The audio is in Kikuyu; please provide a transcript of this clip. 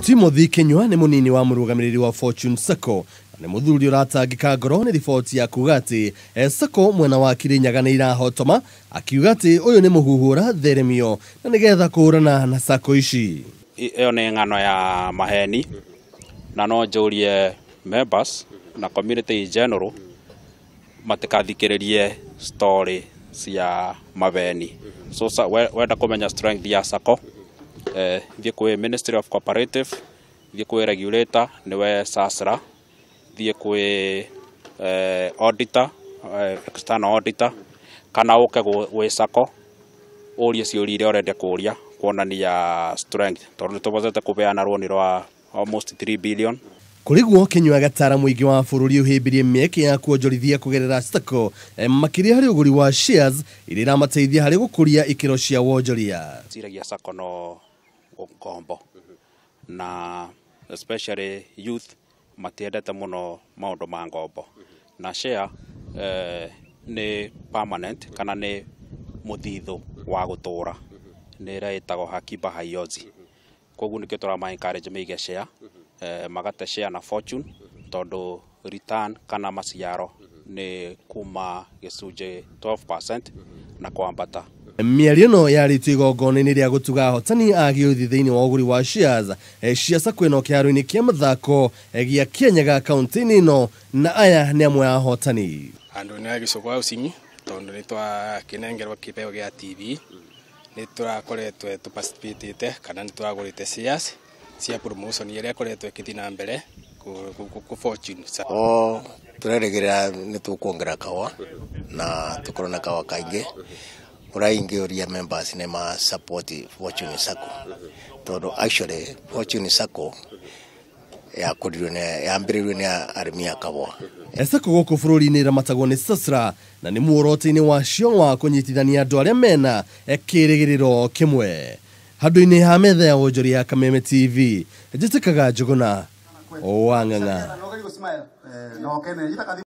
Timothy Kinyua nĩ mũnini wa mũrũgamĩrĩri wa Fortune Sacco na nĩ mũthuri ũratangĩka ngoro nĩ riboti ya kuga atĩ Sacco mwena wa Kirinyaga nĩ irahotoma, akiuga atĩ ũyũ nĩ mũhuhu ũratheremio na nĩgetha kũhũrana na Sacco ici. Ĩyo nĩ ng'ano ya maheni na no njũrie members na community in general matikathikĩrĩrie story cia mabeni. So wenda kũmenya strength ya Sacco, thiĩ kwĩ Ministry of Cooperative, thiĩ kwĩ regulator nĩwe SASRA, thiĩ kwĩ auditor, external auditor, kana ũke gwĩ Sacco ũrie ciũria iria ũrenda kũria kuonania strength, tondũ nĩtũhotete kũbeana rũni rwa almost 3 billion. Kũrĩ guo Kinyua gatara mũingĩ wa bũrũri ũhĩmbĩrie mĩeke ya kuonjorithia kũgerera Sacco, makĩria harĩ ũgũri wa shares iria iramateithia harĩ gũkũria ikĩro cia wonjoria. Ciragia Sacco no ngombo na especially youth matiendete mũno maũndũ ma ngombo na share nĩ permanent kana nĩ mũthithũ wa gũtũra, nĩ ĩrĩa ĩtagwo hakiba haiozi. Koguo nĩkĩo tũrama encourage maige share, magate share na Fortune tondũ return kana maciaro nĩ kuma gĩcunjĩ 12% na kwambata. Mĩario ĩno yarĩtio igongona-inĩ rĩa gũtuga ahotani a gĩũthi thĩinĩ wa ũgũri wa shares cia Sacco ĩno kĩharo-inĩ kĩa mathako gĩa Kianyaga kaunti-inĩ ĩno, na aya nĩ amwe a ahotani. Andũ nĩ a gĩcũgũ housing tondũ nĩ twakĩnengerwo kĩbeo gĩa TV, nĩ tũrakoretwo tũparticipatĩte kana nĩ tũragũrĩte shares cia promotion ĩrĩa ĩkoretwo ĩkĩthiĩ na mbere ku Fortune. O tũrerĩgĩrĩra nĩ tũkuongerera kawa na tũkorwo na kawa kaingĩ. Ũrĩa ingĩũria members nĩ ma support Fortune Sacco tondũ actually Fortune Sacco yakũrirwo nĩ yambĩrĩirio nĩ arĩmi a kahũa. Sacco gũkũ bũrũri-inĩ ĩramatagwo nĩ SASRA na nĩ muoroto-inĩ wacio wa kũnyitithania andũ arĩa mena kĩrĩgĩrĩro kĩmwe. Handũ-inĩ ha metha ya wonjoria ya Kameme TV, njĩtĩkaga Njũgũna wa Ng'ang'a.